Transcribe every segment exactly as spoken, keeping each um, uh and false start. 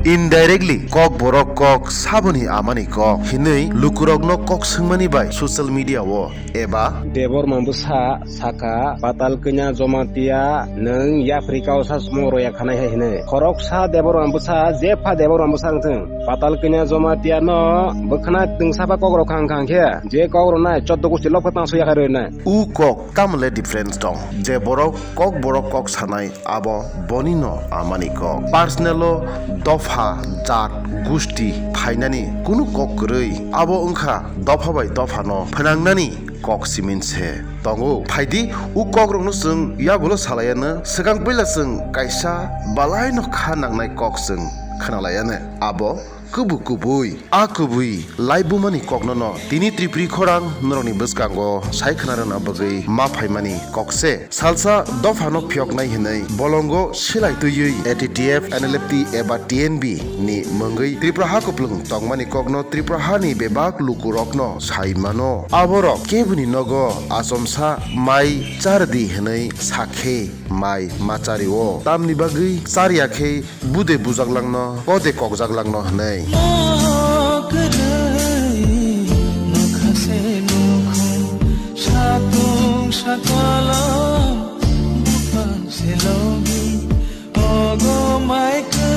Indirectly Kokborok kok saboni amani kok hinwi lukurokno kok swngmani bai social media o eba Debor Mambusa saka, Patal Kanya Jomatia nwng yapri kausa sumung roya khanai hai hinwi. Khoroksa Debor Mambusa, jepha Debor Mambusa wngthwng, Patal Kanya Jomatia no bwkhana twngsa ba kok rok khang khang khe, je kok rok nai choddo gusti lok phatang suya khai roi nai. U kok tamle difference tong, je borok Kokborok kok sanai abo boni no amani kok. Personal o dopha, jat, gusti phainani kunu kok kwrwi, abo wngkha dopha bai dopha no phnangnani kok simin se tongo. Phaidi u kok rokno chwng yagulo salaiano, swkang puila chwng kaisa balaino kha nangnai kok chwng khwnalaiano. Abo kubui kubui. A kubui laibumani kokno no tini Tripuri khorang norokni bwskango sai khna rwna bagwi ma phaimani kok se. Salsa dophano phiyoknai hinwi bolongo silai twiwi A T T F, N L F T eba T N B ni mwngwi Tripura ha kupulung tongmani kokno Tripura hani bebak lukurokno sai mano. Aborok keboni nogo achomsa mai chardi hinwi sakhe mai ma chario. Tamni bagwi charya khe bude bujaklangno, kode kokjaklangno hwnwi. Kwrwi nokha se nukhung, satung sakalam, buphang se logi, ogo mai kwrwi.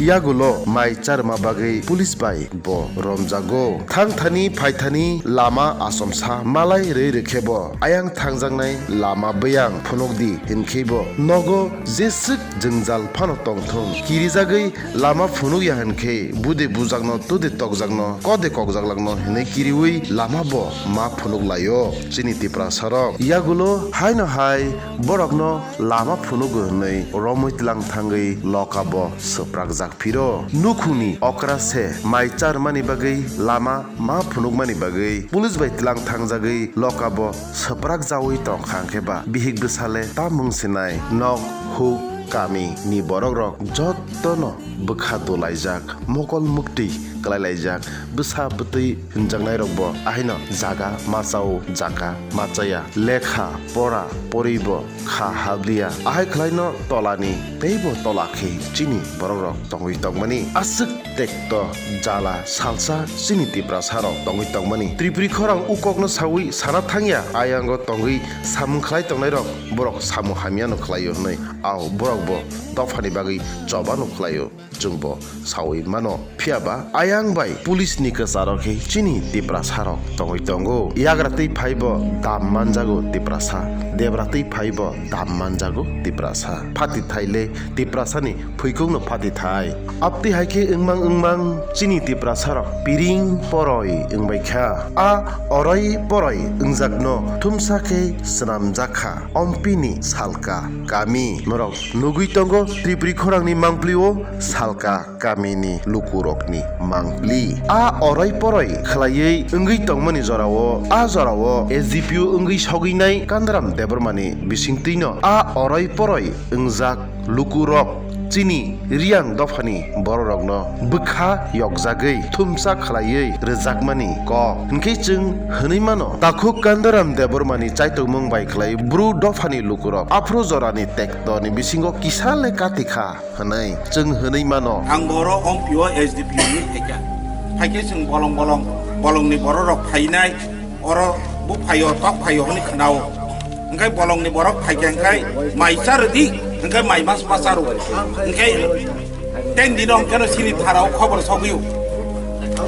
Yagulo mai charma bagwi police bai bo romjago. Thangthani phaithani lama achomsa malai rwi rwkhe bo ayang thangjaknai lama bwyang phunukdi hinkhe bo nogo jeswk jwngjal phano tongthung. Kirijagwi lama phunukya hinkhe bude bujakno, tude tokjakno, kode kokjaklakno hinwi kiriwi lama bo ma phunuklaio chini Tiprasarok. Yagulo haino hai borokno lama phunugo hinwi romwi tlang thangwi loka bo swprakjak phiro. Nukhungni okra se mai charmani bagwi lama ma phunukmani bagwi police bai tlang thangjagwi loka bo swprak jawi tongkha, hwnkhe ba bihik bwsale ta mung sinai nok huk kami ni borok rok jotto no bwkha dolaijak, mokol muktwi kwlailaijak, bwsa bwtwi hwnjaknai rok bo ahaino jaga ma chao, jaga ma chaya, lekha pora poribo kha habliya, ahai khwlaino tolani teibo tola khe chini borok rok tongwi tongmani. Aswk tekto jala salsa chini Tiprasa rok tongwi tongmani. Tripuri khorang u kokno sawi sana thangya, ayango tongwi samung khlai tongnai rok borok samung hamyano khlaio hwnwi, ao borok bo dophani bagwi chobano khlaio, chwngbo sawi mano. Phiyaba ayang bai police ni kwcharo khe chini Tiprasa rok tongwi tongo. Yagra twi phaibo dam manjago Tiprasa, debra twi phaibo dam manjago Tiprasa. Phati thaile Tiprasani phuikungno phati thai. Abtwi hai khe wngmang wngmang chini Tiprasarok piring poroi wngbai kha. A oroi poroi wngjakno thumsa khe swnamjak kha Ompini Salka kami. Norok nugwi tongo Tripuri khorangni mangpli-o Salka kamini lukurokni mangpli. A oroi poroi khwlaiwi wngwi tongmani jorao, a jorao S D P O wngwi sogwinai Kandaram Debbarmani bisingtwino a oroi poroi wngjak lukurok chini Riyang dophani bororokno bwkha yokjagwi thumsa khwlaiwi rwjakmani kok. Hinkhe chwng hwnwi mano, takhuk Kandaram Debbarmani chaitokmung bai khwlai Bru dophani lukurok aphuru jorani tektoni bisingo kisa le kati kha hwnwi chwng hwnwi mano. Ang boro ompio S D P ni phaikha. Phaikhe chwng bolong bolong, bolongni bororok phainai, oro bo phaio, tok phaio hwnwi khwnao. Hwnkhe bolongni borok phaikha hwnkhe mai charwdi, hwnkhe mai mas ma charo. Hwnkhe ten dino hwnkhe no chini tharao khobor sogwio.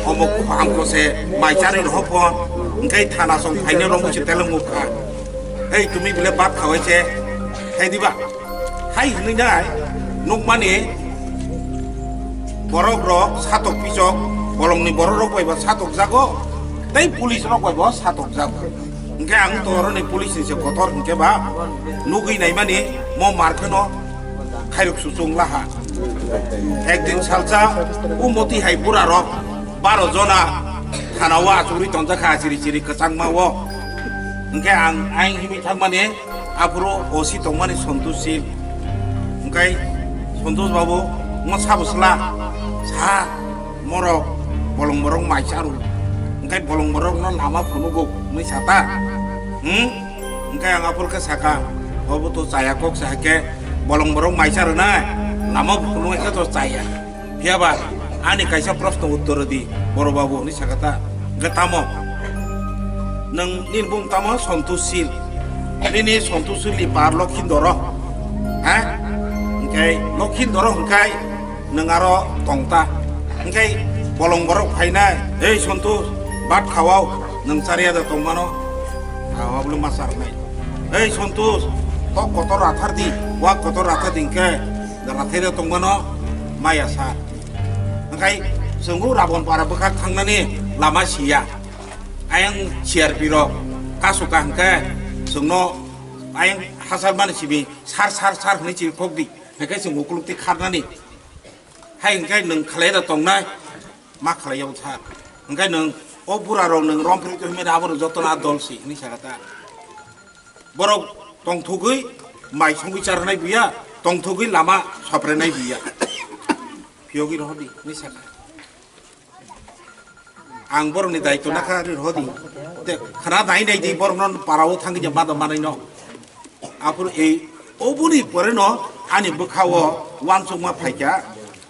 Omo hamkho se mai charwi rohor pho, hwnkhe thana song phainai romwi se telengmukha. Hei, tumi bile bhat khawai se, khai diba? Hai hwnwi nai, nukmani borok rok satok pisok, bolongni borok rok bai bo satok jago, tei police rok bai bo satok jago. Hwnkhe ang to oroni police ni se kotor hwnkhe ba, nugwi naimani mo mar kheno khairok suchung laha. Ekdin salsa, umoti hai bura rok, baro jona thana o achugwi tongjak kha, chiri chiri kwchangma o. Hwnkhe ang aing himwi thangmani aphuru O C tongmani Santosh Sil. Hwnkhe Santosh babu, mo sabo sla sa, morok bolong borok mai charo. Hwnkhe bolong borok no lama phunugo hwnwi sata. Hmm? Hwnkhe ang aphuru khe saka, obo to chaya kok sa khe bolong borok mai charo nai. Lama phunugo khe to chaya. Phiya ba ani kaisa proshno uttor di, boro babu, hwnwi sakha ta. Hwnkhe tamo? Nwng nini bung tamo Santosh Sil? Nini Santosh Sil ni par Lokhindoro. Ha? Hwnkhe Lokhindoro hwnkhe nwng aro tong ta. Hwnkhe bolong borok phainai, "Ei Santosh, bat khawao, nwng chariya da tongmano?" Awa bwlwi ma charnai. "Ei Santosh, tok kotor rathar di, wak kotor rathar di hwnkhe rathai da tongmano maya sa." Hwnkhe chwng o Rabon para bwkhak thangnani lama siya. Ayang C R P rok kasu ka hwnkhe chwngno ayang hachal mani simi sar sar sar hwnwi chiri kok di. Hwnkhe chwng ukuluk twi kharnani. Hai hwnkhe nwng khalai da tongnai, ma khalai ya bwthar. Hwnkhe nwng o bura rok nwng rom phri twi hwnwi abono jotono a dol si hwnwi sakha ta. Borok tongthogwi mai songwi charnai buya, tongthogwi lama soprenai buya. Phiyogwi rohordi, hwnwi sakha. Ang borokni daityo nakha, ri rohordi. Te khna nai nai di, borokno parao thangwi je mado manai no. Aphuru ei, oboni pore no ani bwkhao uansukma phaikha.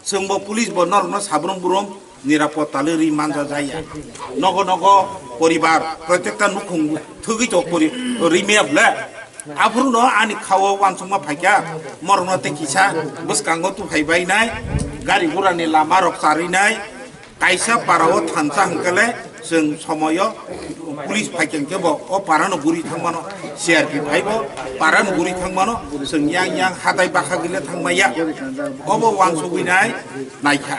Chwngbo police bo norokno sabrum brum nirapotta le ri manja jaya. Nogo nogo poribar, protekta nukhung thugwi to pori ri maya bwle. Aphuru no ani khao uansukma phaikha, morokno tei kisa bwskango tuphai bainai, gari gurani lama rok charinai, kaisa parao thansa hwnkhe le chwng somoyo police phaikha hwnkhe bo o parano guri thangmano, C R P phaibo parano guri thangmano, chwng yang yang hatai bakha gile thangmaya. Obo uansugwi nai naikha.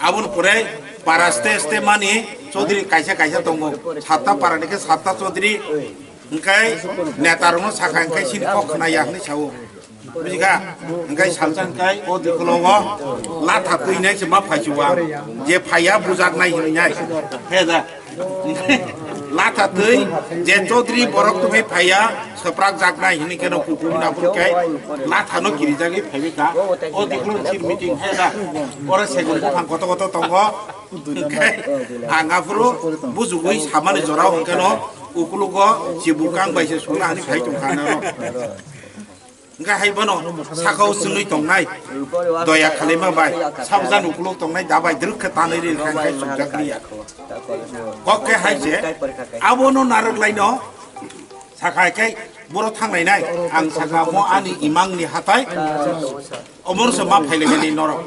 Aboni pore para ste ste mani Chaudhary kaisa kaisa tongo. Satta para ni khe satta Chaudhary. Hwnkhe neta rokno sakha hwnkhe sini kok khna ya hwnwi sao. Bujikha? Hwnkhe salsa hwnkhe o dikhulo o latha twi nai se ma phaisu wa. Je phaiya bujak nai hwnwi nai. He da. Latha twi je Chaudhary borok tu phai phaiya, swprak jak nai hwnwi kheno kutung na phuru khe latha no kirijagwi phaiwi kha. O dikhulo chir meeting he da. Oro second buphang koto koto tongo. Hwnkhe ang aphuru bujugwi samani jorao hwnkhe no ukulugo chibukang bai se sungna hwnwi phai tongkha nang. Hwnkhe hai bono sakao chwngwi tongnai, doya khalaima bai, sabjani ukuluk tongnai, dabai drwk khe tanwi ri kha, hwnkhe chukjak liya. Kok khe hai se, abono narwk laino, sakha khe boro thanglainai, ang sakha mo ani imangni hatai, omono se ma phailaimani norok.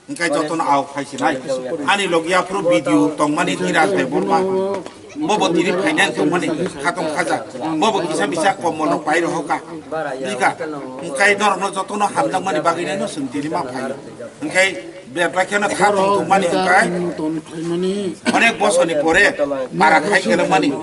Hwnkhe jotono ao phai sinai. Ani logi aphuru video tongmani Dhiraj Debbarma. Bobo tini finance tongmani khatong khaja. Bobo kisa bisa komol rok pai rohoka. Bika. Hwnkhe norokno jotono hamjakmani bagwi no chwng tini ma phai. Hwnkhe bebak kheno kha tongmani hwnkhe onek bosorni pore para khai kelengmani.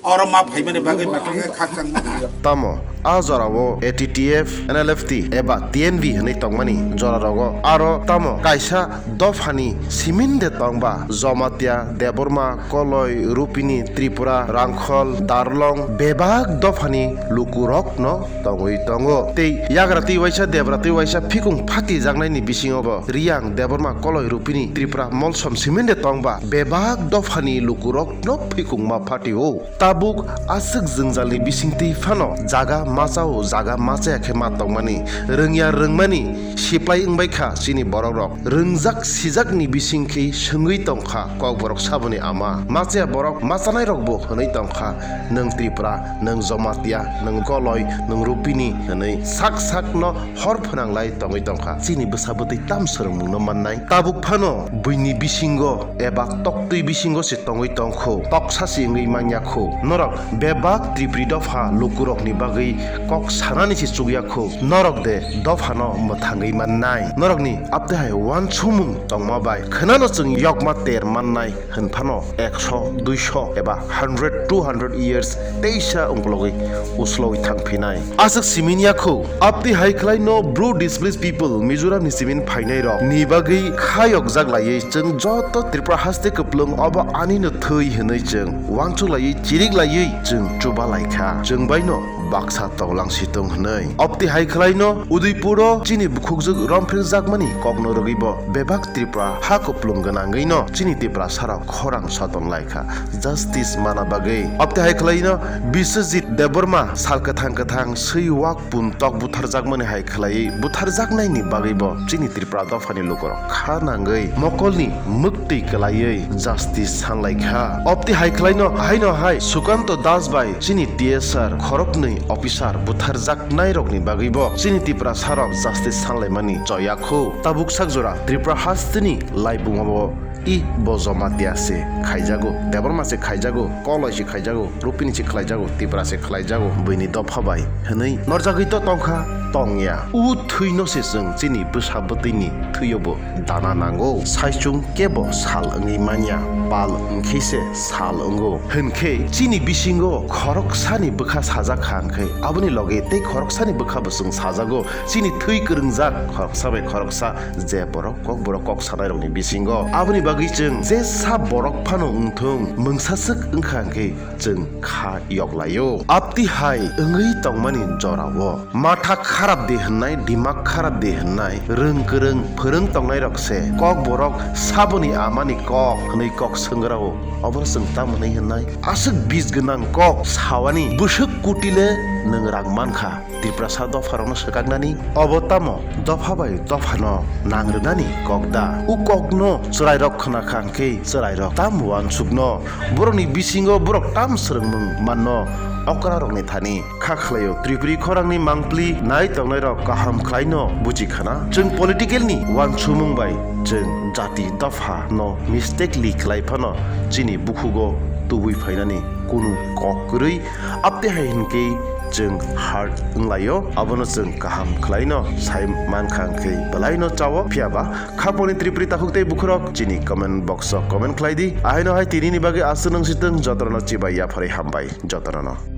Oro ma phaimani bagwi mathang khe khakchangma. Tamo a jorao A T T F, N L F T eba T N V hwnwi tongmani jorarogo aro tamo kaisa dophani simin de tongba Jomatia, Debbarma, Koloi, Rupini, Tripura, Rangkhol, Darlong bebak dophani lukurokno tongwi tongo. Tei yagra twi waisa, debra twi waisa phikung phatijaknaini bisingo bo Riyang, Debbarma, Koloi, Rupini, Tripura, Molsom simin de tongba bebak dophani lukurokno phikungma phatio. Tabuk aswk jwngjalni bisingtwi phano jaga machao, jaga machaya khe ma tongmani, rwngya rwngmani siplai wngbai kha chini borokrok. Rwngjak sijakni bisingkhe swngwi tongkha Kokborok saboni ama. Machaya borok machanairokbo hwnwi tongkha, "Nwng Tripura, nwng Jomatia, nwng Koloi, nwng Rupini," hwnwi sak sakno hor phwnanglai tongwi tongkha. Chini bwsa bwtwi tam swrwngmungno mannai. Tabuk phano buini bisingo eba toktwi bisingo se tongwi tongkho, toksa se wngwi manya kho. Norok bebak Tripuri dopha lukurokni bagwi kok sanani se chukya kho. Norok de dophano mwthangwi mannai? Norokni aptwi hai uansukmung tongma bai khwnano chwng yokma ter mannai hwnphano ekso, duiso eba hundred, two hundred years teisa ungkulogwi uslogwi thangphinai. Aswk simin ya kho, aptwi hai khlaino Bru displaced people Mizoramni simin phainairok ni bagwi khayokjak laiwi chwng joto Tripura haste kwplwng obo anino thwi hwnwi chwng uansuk laiwi chirik laiwi chwng chuba lai kha. Chwng baino baksa tonglang si tong hwnwi. Opti hai khwlaino Udaipuro chini bukhukjwk romphrekjakmani kokno rwgwibo bebak Tripura ha kuplung gwnangwino chini Tiprasarok khorang soton laikha justice mana bagwi. Opti hai khwlaino Biswajit Debbarma sal kwthang kwthang swi wak pun tok butharjakmani hai khwlaiwi butharjaknaini bagwibo chini Tripura dophani lukurok kha nangwi mokolni mwktwi kwlaiwi justice sanlaikha. Opti hai khwlaino haino hai Sukanto Das bai chini T S R khoroknwi officer butharjaknairokni bagwibo chini Tiprasarok justice sanlaimani choyakhu. Tabuk sakjora Tripura hasteni laibungo i bo Jamatia se khaijago, Debbarma se khaijago, Koloi se khaijago, Rupini se khlaijago, Tipra se khlaijago, buini dopha bai hwnwi norjagwi to tongkha, tongya. U thwino se chwng chini bwsa bwtwini thwiyobo dana nango. Saichung kebo sal wngwi manya, pal wngkhe se sal wngo. Hwnkhe chini bisingo khoroksani bwkha sajak kha hwnkhe aboni loge tei khoroksani bwkha bo chwng sajago. Chini thwi kwrwngjak khoroksa bai khoroksa je borok Kokborok kok sanairokni bisingo. Aboni bagwi chwng jesa borok phano wngthung, mungsaswk wngkha hwnkhe chwng kha yoklaio. Apti hai wngwi tongmani jorao matha kharap de hwnnai, dimak kharap de hwnnai, rwng kwrwng phwrwng tongnairok se Kokborok saboni amani kok hwnwi kok swnggrao. Obo chwng tamo hwnwi hwnnai? Aswk bis gwnang kok sawani bwswk kutile nwng rang mankha. Tiprasa dopharokno swkaknani, obo tamo dopha bai dophano nang rwnani kok da? U kokno chwrairok khna kha hwnkhe chwrairok tam uansukno, borokni bisingo borok tam swrwngmung manno okrarokni thani. Kha khlaio, Tripuri khorangni mangpli nai tongnairok kaham khlaino buji khana. Chwng political ni uansukmung bai chwng jati dopha no mistakenly khlai phano chini bukhugo tubui phainani kunu kok kwrwi. Apte hai hinkhe chwng hurt wnglaio, abono chwng kaham khlaino sai mankha hwnkhe belaino chao. Phiyaba khaponi Tripuri takhuk tei bukhurok chini comment box o comment khlai di. Ahaino hai tinini bagwi aswk nang sitwng, jotono chibai yapharwi hambai jotono.